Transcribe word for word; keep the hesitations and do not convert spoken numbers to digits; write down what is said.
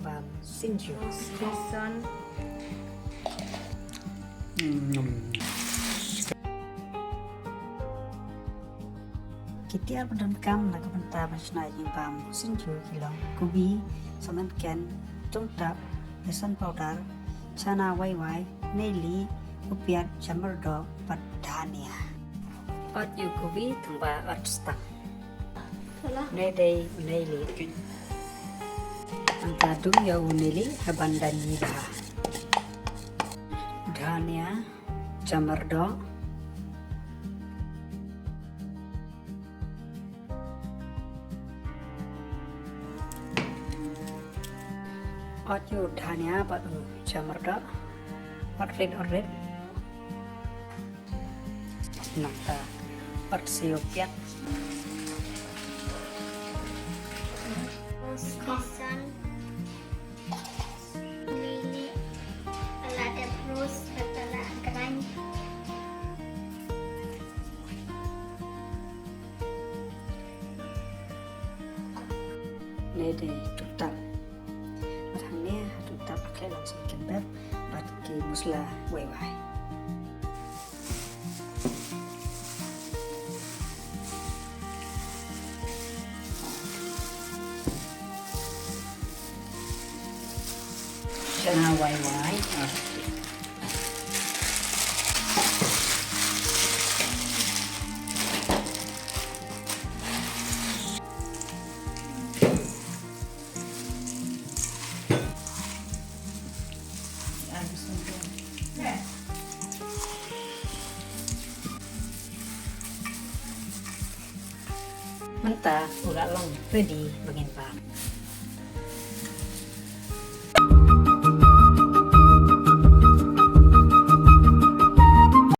Bam sinju. Season. Ki tiar ba donkam na ka bynta ban shna ïa ki bam sinju ki long kubi, somen ken, tungtap, besan powder, chana wai wai, neli, u piat, chamar doh bad dhania. Ot ïa u kubi tang ba ot stang. Ne dei u neli. Nangta dung ïa u neli ha ban da ñi bha. Dhania, chamar doh. Ot ïa u dhania bad u chamar doh. Ot rit, ot rit. Nangta ot siew piat. Season. Lili. Ala dep roast, bad ala grind. Ne dei tungtap. Bad hangne ha tungtap ka khleh long sngewbha bad ki masala wai wai. Chana wai wai. Mynta u la long ready ba ngin bam.